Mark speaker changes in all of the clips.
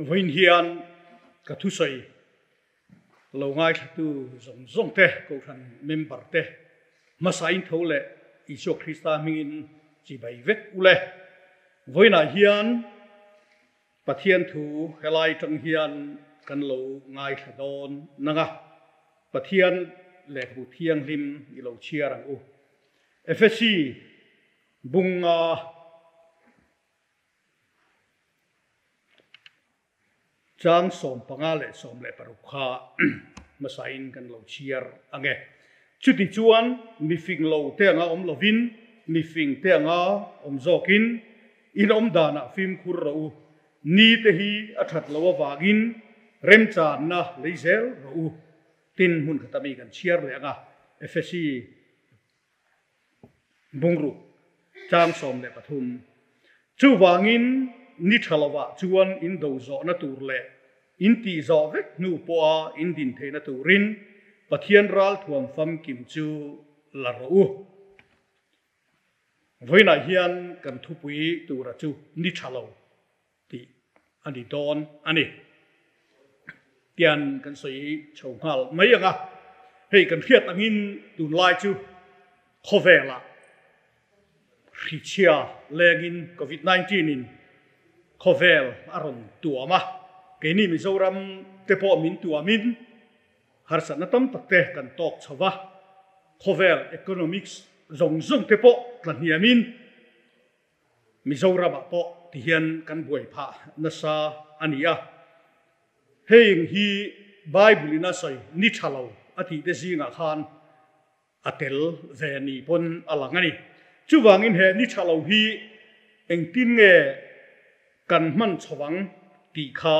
Speaker 1: Vawiin hian ka thusawi lo ngaithlatu zawng zawng te, Kohhran member te hmasain tho leh Isua Krista hmingin chibai vek u le. Vawiinah hian Pathian thu helai tang hian kan lo ngaithla dawn nang a, Pathian lehkhabu thianghlim i lo chhiar ang u. Efesi bunga Chang 15 leh 16 kha hmasain kan lo chhiar ang e. Chuti chuan mi fing lo te anga awm lovin mi fing te anga awm zawkin in awm danah fimkhur rawh u. Ni te hi a that lo avangin remchanna lei zel rawh u. Tin hmun khata mi kan chhiar leh ang a, Efesi Bungruk, chang 13. Chuvangin ni tha lovah chuan in do zawhna tur leh in tih zawh vek hnu pawha in din theihna turin Pathian ralthuam famkim chu la rawh u. Vawiinah hian kan thupui tura chu ni tha lo tih a ni dawn a ni. Tian kan sawi chho nghal mai ang a, hei kan hriat angin tunlai chu khawvelah hrichhia lengin Covid 19 in khawvel a rawn tuam a, keini Mizoram te pawh min tuamin harsatna tam tak te kan tawk chho va, khawvel economics zawng zawng te pawh tla hniamin Mizoramah pawh tihian kan buai phah nasa a ni a. Heng hi Bible in a sawi ni tha lo a tih te zingah khan a tel ve ni pawn a lang a ni. Chuvangin he ni tha lo hi engtin nge kan hman chho ang tih kha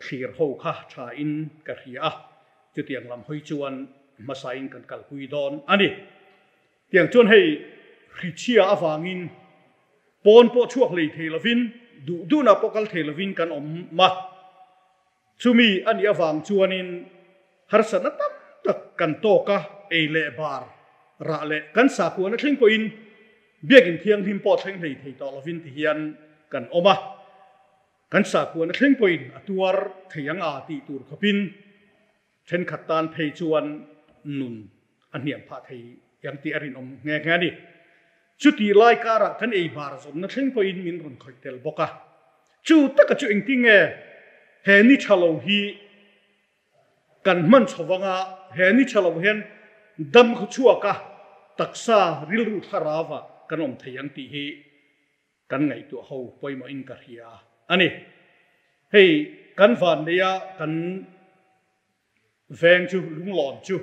Speaker 1: thlir ho kha tha in ka hria a. Chutiang lam hawi chuan hmasain kan kalpui dawn a ni. Tiang chuan hei hrichhia avangin pawn pawh chhuak lei thei lovin, duh duhnah pawh kal thei lovin kan awm a. Chumi a nih avang chuanin harsatna tam tak kan tawk a, ei leh bar rah leh kan sakuana thleng pawhin biakin thianghlim pawh thleng hlei thei tawh lovin ti hian kan awm a. Kan sakuana thleng pawhin a tuar thei ang a tih tur khawpin Thenkhat tan phei chuan nun a hniam phah thei ang tih a rinawm nghe nghe a ni. Chutih lai karah kan ei bar zawmna thleng pawhin min rawn khawih tel bawk a. Chu taka chu engtin nge he ni tha lo hi kan hman chho vanga he ni tha lo hian dam khaw chhuak a, taksa rilru thlarau ah kan awm thei ang tih hi kan ngaihtuah ho pawimawhin ka hria a ni. Hei kan van neia kan veng chu lunglawn chu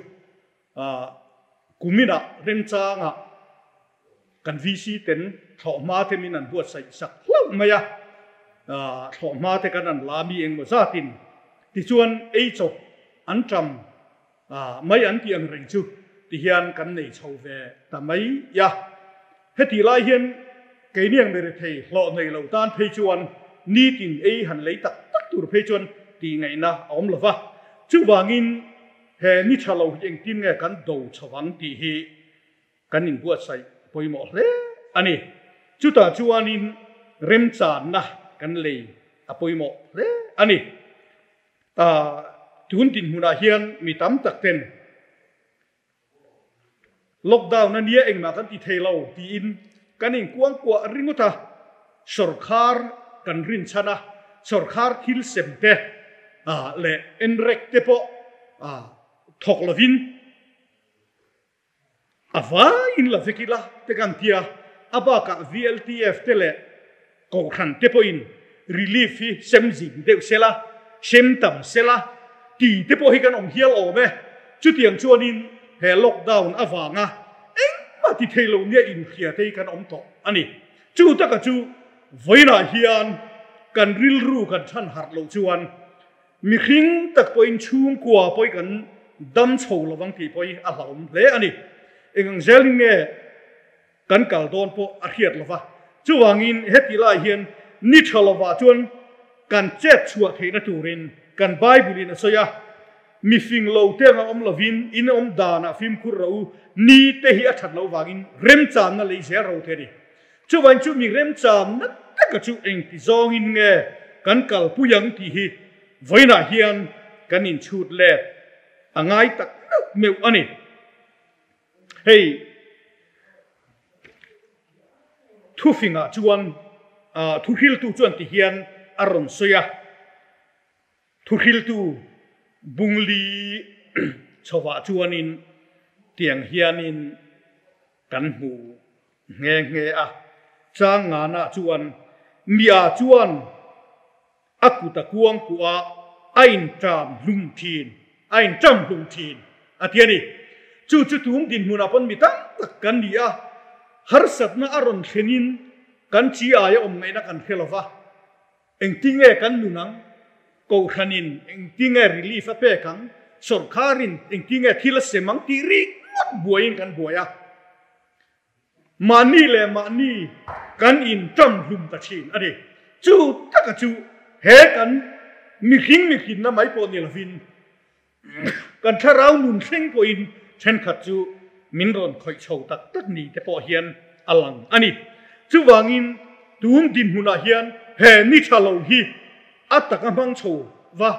Speaker 1: kuminah remchangah kan VC ten thlawhhma te min an buatsaih sak hlauh mai a, thlawhhma te kan an la mi engmaw zatin tichuan ei chawp an ṭam mai an tih ang reng chu tihian kan nei chho ve ta mai a. Hetih lai hian keini ang mirethei hlawh nei lo tan phei chuan nitin ei han lei tak tak tur phei chuan tih ngaihna a awm lo va. Chuvangin he ni tha lo hi engtin nge kan do chho ang tih hi kan inbuatsaih pawimawh hle a ni. Chutah chuanin remchanna kan lei a pawimawh hle a ni. Tun dinhmunah hian mi tam tak ten lockdown a nia engmah kan ti thei lo tiin kan inkuangkuah ringawt a, sawrkhar kan rinchhan a, sawrkhar thil sem te leh enrek te pawh thawk lovin A vaiin la vek ila te kan ti a, a bakah VLTF te leh Kohhran te pawhin relief hi sem zing deuh sela, sem tam sela ti te pawh hi kan awm hial awm e. Chutiang chuanin he lockdown avanga engmah ti thei lo nia inhria te hi kan awm tawh a ni. Chu taka chu vawiinah hian kan rilru kan chhan harh loh chuan Mihring tak pawhin chhungkua pawh hi kan dam chho lo vang tih pawh hi a hlauhawm hle a ni. Eng ang zelin nge kan kal dawn pawh a hriat lo va. Chuvangin heti lai hian ni tha lovah chuan kan chet chhuah theihna turin kan Bible in a sawi a, Mi fing lo te anga awm lovin in awm danah fimkhur rawh u, ni te hi a that loh vangin remchanna lei zel ro te a ni. Chuvangin chu mi remchanna taka chu engti zawngin nge kan kalpui ang tih hi vawiinah hian kan inchhut let a ngai tak meuh meuh a ni. Hei thufingah chuan thuhriltu chuan ti hian a rawn sawi a. Thuhriltu bungli chhovah chuanin tiang hianin kan hmu nghe nghe a, chang nganah chuan Mia chuan a kut a kuang kuah a, a inṭam hlum ṭhin, a inṭam hlum ṭhin a ti a ni. Chu chu tum dinhmunah pawn mi tam tak kan ni a, harsatna a rawn thlenin kan chi aia awm ngaihna kan hre lo va. Engtinge kan nun ang? Kohhranin engtinge relief a pek ang? Sawrkharin engtinge thil a sem ang tih ringawt buaiin kan buai a. Mahni leh mahni kan inṭam hlum ta ṭhin a ni. Chu taka chu he kan mihring mihrinna mai pawh ni lovin Kan thlarau nun thleng pawhin thenkhat chu min rawn khawih chho tak tak ni te pawh hian a lang a ni. Chuvangin tun dinhmunah hian he ni tha lo hi a taka hmang chho va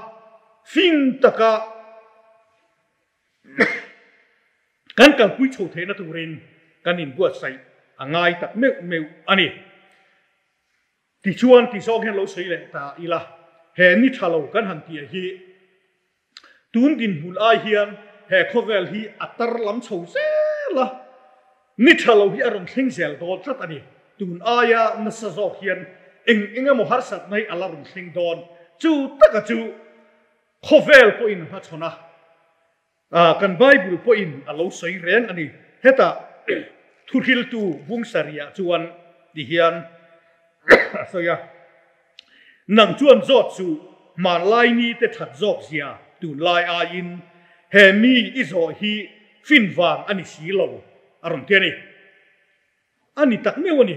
Speaker 1: fing taka kan kalpui chho theihna turin kan inbuatsaih a ngai tak meuh meuh a ni. Tichuan ti zawng hian lo sawi leh ta ila, he ni tha lo kan han tih hi tun dinhmun ai hian he khawvel hi a tar lam chho zel a, ni tha lo hi a rawn thleng zel dawn tlat a ni. Tun aia nasa zawk hian eng eng emaw harsatna hi a la rawn thleng dawn. Chu taka chu khawvel pawhin a hmachhawn a. Kan Bible pawhin a lo sawi reng a ni. Hetah thuhriltu Bungsariah chuan ti hian a sawi a, Nang chuan zawt chu hmanlai ni te that zawk zia tunlai aiin he mi i zawh hi fin vang a ni si lo a rawn ti a ni. A ni tak meuh a ni.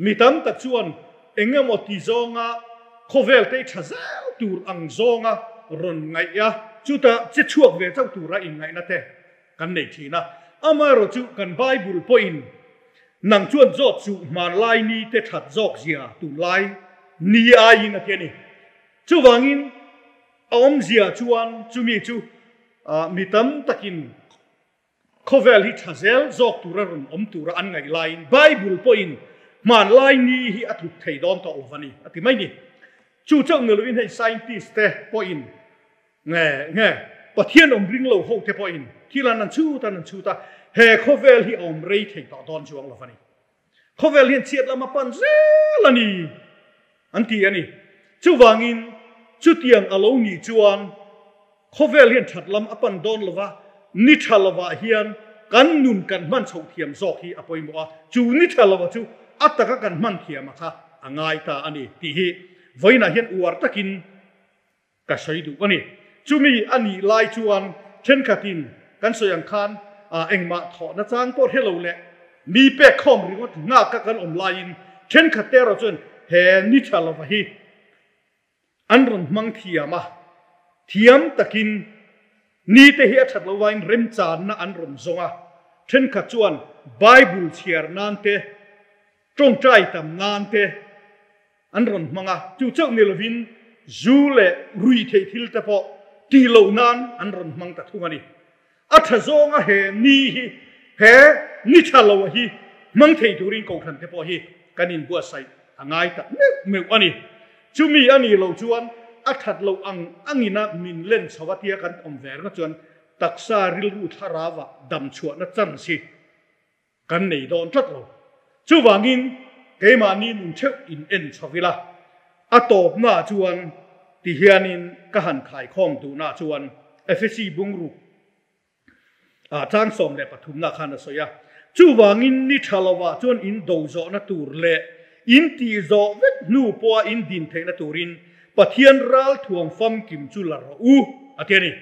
Speaker 1: Mi tam tak chuan eng emaw ti zawnga khawvel te i tha zel tur ang zawnga rawn ngaih a, chutah che chhuak ve chauh tura inngaihna te kan nei thin a. Amaherawh chu kan Bible pawhin nang chuan zawt suh hmanlai ni te that zawk zia tunlai ni aiin a ti a ni. Chuvangin a awmzia chuan chumi chu mi tam takin Khawvel hi tha zel zawk tura rawn awm tura an ngaih laiin Bible pawhin hmanlai ni hi a tluk thei dawn tawh lo va ni a ti mai ni. Chu chauh ni loin hei scientist te pawhin nge nge Pathian awm ring lo ho te pawhin thil an an chhut an an chhut a, he khawvel hi a awm rei thei tawh dawn chuang lo va ni. Khawvel hian chhiat lam a pan zel a ni an ti a ni. Chuvangin chutiang a lo nih chuan khawvel hian that lam a pan dawn lova, ni tha lovah hian kan nun kan hman chhoh thiam zawk hi a pawimawh a, chu ni tha lova chu a taka kan hman thiam a kha a ngai ta a ni tih hi vawiinah hian uar takin Ka sawi duh a ni. Chumi a nih lai chuan thenkhatin kan sawi ang khan engmah thawhna chang pawh hre lo leh mi pek khawm ringawt nghak a kan awm laiin thenkhat te erawh chuan he ni tha lova hi an rawn hmang thiam a, thiam takin ni te hi a that lo vain remchanna an rawn zawng a, thenkhat chuan Bible chhiar nan te, tawngtai tam nan te, An rawn hmang a, chu chauh ni lovin zu leh rui theih thil te pawh tih loh nan an rawn hmang ta thung a ni. A tha zawnga he ni hi, he ni tha lo hi hmang thei turin Kohhran te pawh hi kan inbuatsaih a ngai tak meuh meuh a ni. Chumi a nih loh chuan a that loh ang angina min len chho a tia kan awm ve ringawt chuan taksa rilru thlarauah damchhuahna chance hi Kan nei dawn tlat lo. Chuvangin keimahni nun theuh in en chho ila, a tawpnaah chuan ti hianin ka han khaikhawm duhnaah chuan Efesi bungruk ah chang 13 na khan a sawi a, Chuvangin ni tha lovah chuan in do zawhna tur leh in tih zawh vek hnu pawha in din theihna turin Pathian ralthuam famkim chu la rawh u, a ti a ni.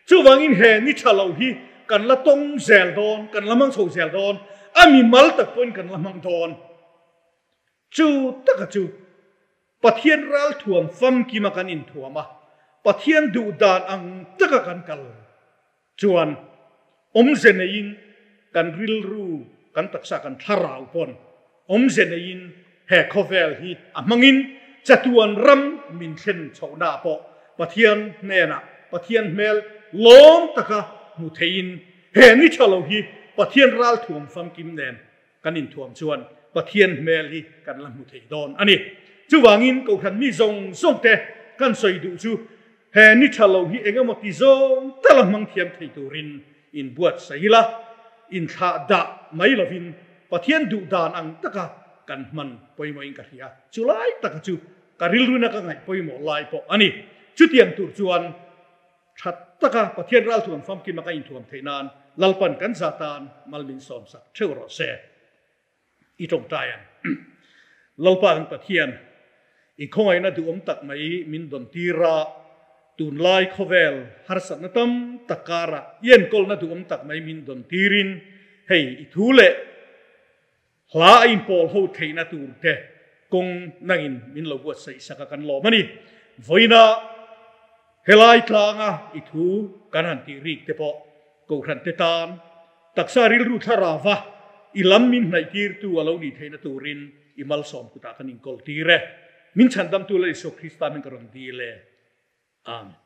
Speaker 1: Chuvangin he ni tha lo hi kan la tawng zel dawn, kan la hmang chho zel dawn, a mi mal tak pawhin kan la hmang dawn. Chu taka chu Pathian ralthuam famkima kan inthuam a, Pathian duh dan ang taka kan kal chuan awmze neiin kan rilru, kan taksa, kan thlarau pawn awmze neiin he khawvel hi a hmangin. chatuan ram min thlen chhohnaah pawh Pathian hnenah Pathian hmel lawm taka hmu theiin he ni tha lo hi Pathian ralthuam famkim nen kan inthuam chuan Pathian hmel hi kan la hmu thei dawn a ni. Chuvangin Kohhran mi zawng zawng te kan sawi duh chu he ni tha lo hi eng emaw ti zawng tala hmang thiam thei turin inbuatsaih ila, inthlah dah mai lovin Pathian duh dan ang taka kan hman pawimawhin ka hria. Chu lai taka chu ka rilruina ka ngaih pawimawh lai pawh a ni. Chutiang tur chuan tha taka Pathian ralthuam famkima ka inthuam theih nan Lalpan kan za tan mal min sawmsak theuh rawh se. I tawngtai ang. Lalpa kan Pathian, i khawngaihna duhawm tak mai min dawn tir a, tunlai khawvel harsatna tam tak karah i enkawlna duhawm tak mai min dawn tirin hei i thu leh hla a inpawl ho theihna tur te kawng nangin min lo buatsaih sak a kan lawm a ni. Vawiina helai tlanga i thu kan han tih rik te pawh Kohhran te tan taksa rilru thlarava i lam min hnaihtirtu a lo nih theihna turin i malsawm kutah kan inkawl tir e. Min chhandamtu Lal Isua Krista hming ka rawn dil e. Amen.